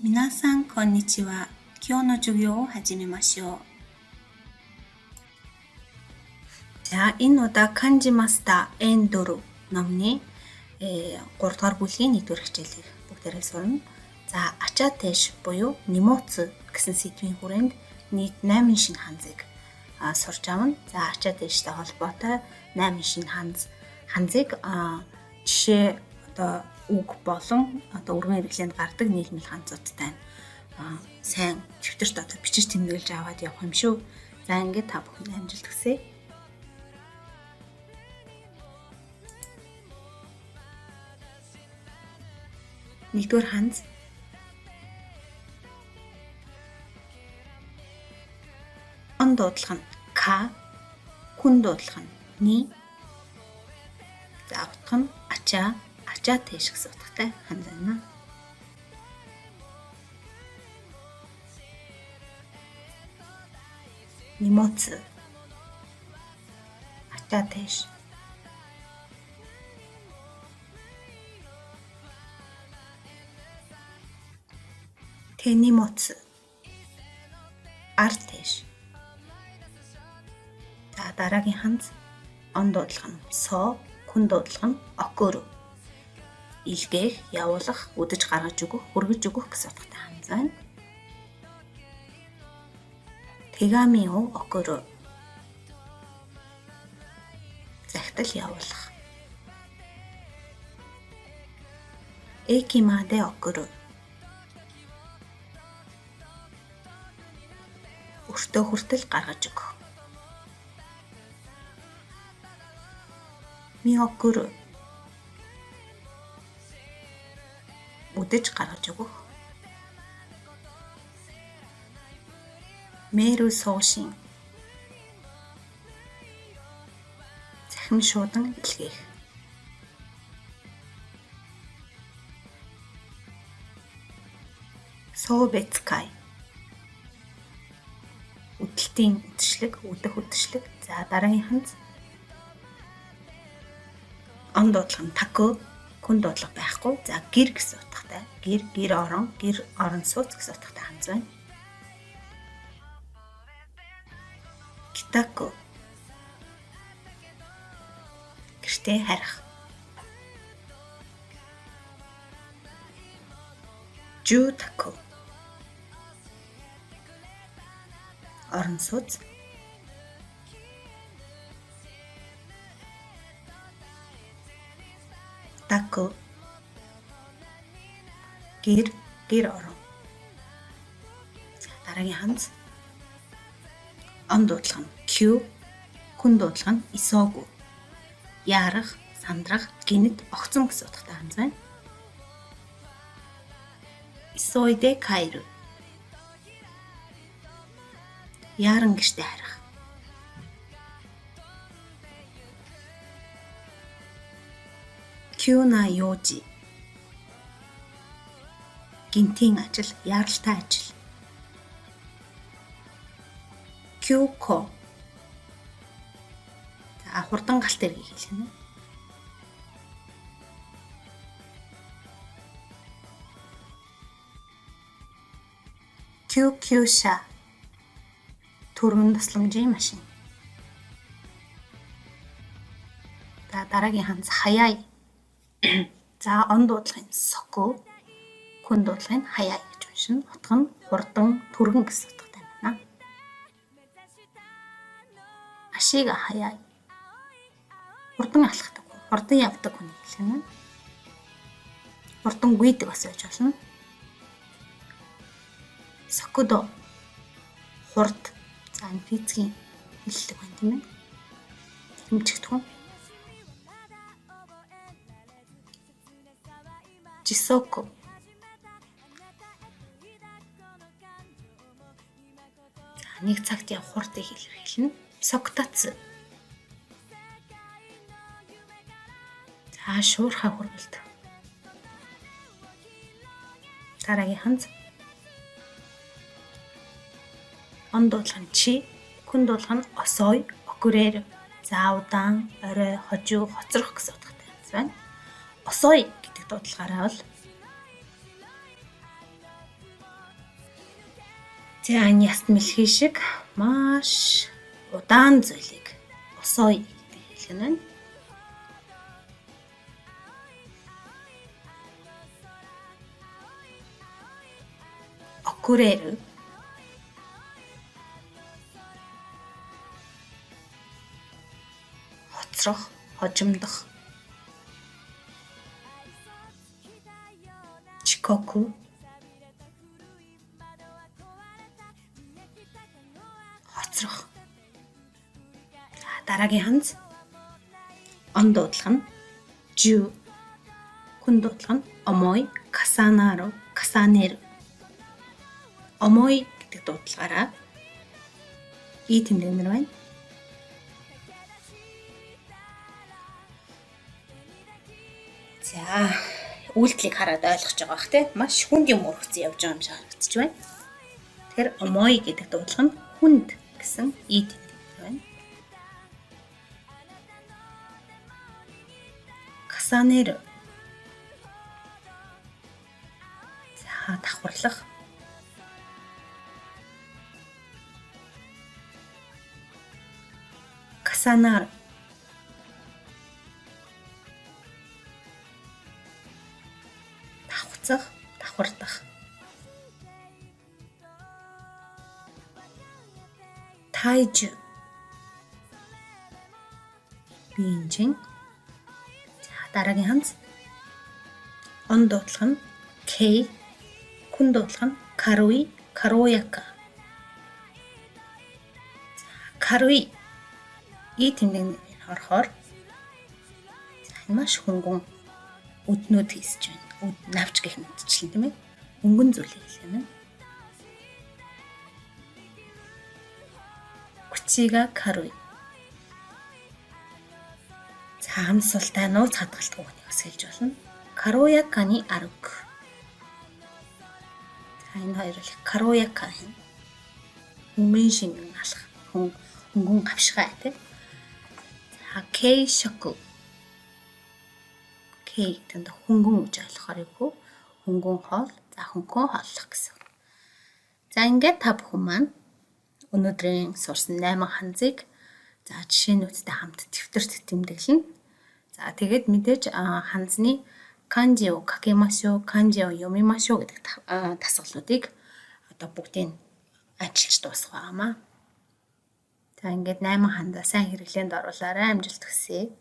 皆さんこんにちは。今日の授業を始めましょう。За энэ удаа Kanji Master N4 номны 3 дугаар бүлгийн 1-р хичээлийг бүгдээрээ сурна. За ачаа тэш буюу немоц гэсэн сэдвийн хүрээнд нийт 8 шинэ ханзыг сурч авна. За ачаа тэштэй холбоотой 8 шинэ ханзыг жишээ одоо үг болон одоо өргөн хэрэглээнд гардаг нийлмэл ханзуудтай сайн дэвтэрт одоо бичиж тэмдэглэж аваад явах юм шүү. За ингээд та бүхэнд амжилт хүсье. Нэгдүгээр ханз он дуудлага нь к, хүн дуудлага нь ни. За утга нь ачаа, ачаа тэш гэсэн утгатай ханз байна. Немоц ачаа тэш. Тэнимоц ар тэш. За дараагийн ханз он дуудлага нь со, хүн дуудлага нь окөр. Илгээх, явуулах, үдэж гаргаж өгөх, хүргэж өгөх гэсэн утгатай ханз байна. Тэгами о окөр. Захидал явуулах. Экимаде окөр. Өртөө хүртэл гаргаж өгөх. Миокүр. Үдэж гаргаж өгөх. Мэру суушин. Цахим шуудан илгээх. Сообецкай. Үдэлтийн үдшилэг, үдэх үдшилэг. За дараагийн ханз он дуудлага нь тако, хүн дуудлага байхгүй. За гэр гэсэн утгатай. Гэр, гэр орон, гэр орон сууц гэсэн утгатай ханз байна. Китако. Гэртээ харих. Жүтако. Орон сууц. Тако. Гэр, гэр орон. За дараагийн ханз он дуудлага нь Q, хүн дуудлага нь исогу. Яарах, сандрах, гинэт, огцом гэсэн утгатай ханз байна. Исоиде кайру. Яаран гэртээ харих. Кюна юужи. Гинтийн ажил, яаралтай ажил. Кюко. За хурдан галт тэргийг хэлэх нь. Кюкюша. Түргэн тусламжийн машин. За дараагийн ханз хаяа. За он дуудлагын соко, хүн дуудлагын хаяа гэж уншина. Утга нь хурдан, түргэн гэсэн утгатай байна. Ашиг хаяа. Хурдан алхдаг, хурдан явдаг хүний хэлэх нь. Хурдан гүйдэг бас байж болно. Сокодо. Хурд. За энэ физикийн хэллэг байна тийм ээ. Хэмжигдэхүүн. Жисоко. За нэг цагт явах хурдыг илэрхийлнэ. Соктац. За шуурхай хүргэлт. Дараагийн ханз он дуудлага нь чи, хүн дуудлага нь осой, окурэр. За удаан, орой, хожуу, хоцрох гэсэн утгатай ханз байна. Осой гэдэг дуудлагаараа бол За энэ яст мэлхий шиг маш удаан зүйлийг осой гэдэг хэлэх нь байна. Окурэру. Хоцрох, хожимдох. Чикоку. Хоцрох. За дараагийн ханз он дуудлага нь жу, хүн дуудлага нь омой, касанару, касанеру. Омой гэдэг дуудлагаараа и тэмдэг нэр байна. За үйлдэлийг хараад ойлгож байгаа бах те. Маш хүнд юм өргөцсөн явж байгаа юм шиг харагдчих байна. Тэгэхээр омой гэдэг дуудлага нь хүнд гэсэн и тэмдэг нэр байна. Касанер. За давхарлах. Касанар. Давхцах, давхардах. Тайж. Биеийн чин. За дараагийн ханз он дуудлага нь К, хүн дуудлага нь каруи, каруяка. За каруи и тэмдэг нэр орохоор за энэ маш хөнгөн үднүүд хийсэж байна. Үд навч гэх мэтчлэн тийм ээ. Хөнгөн зүйлийг хэлэх нь. Кучига каруи. За хамсалтай нууц хадгалт үгнийг бас хэлж болно. Каруяканы арга. За энэ хоёр л каруяка юм. Хүмүүн шингэн алах, хөнгөн гавшгай тий. За кейшоку. Кей гэдэг нь хөнгөн гэж ойлгохоор эвгүй. Хөнгөн хоол, за хөнгөн хооллох гэсэн. За ингээд та бүхэн маань өнөөдрийн сурсан 8 ханзыг за жишээнүүдтэй хамт дэвтэрт тэмдэглэнэ. За тэгээд мэдээж ханзны канжи о какимашо, канжи о ёмимашо гэдэг дасгалуудыг одоо бүгдийг ажиллаж дуусгах байгаамаа. За ингээд 8 ханзаа сайн хэрэглээнд оруулаарай. Амжилт хүсье.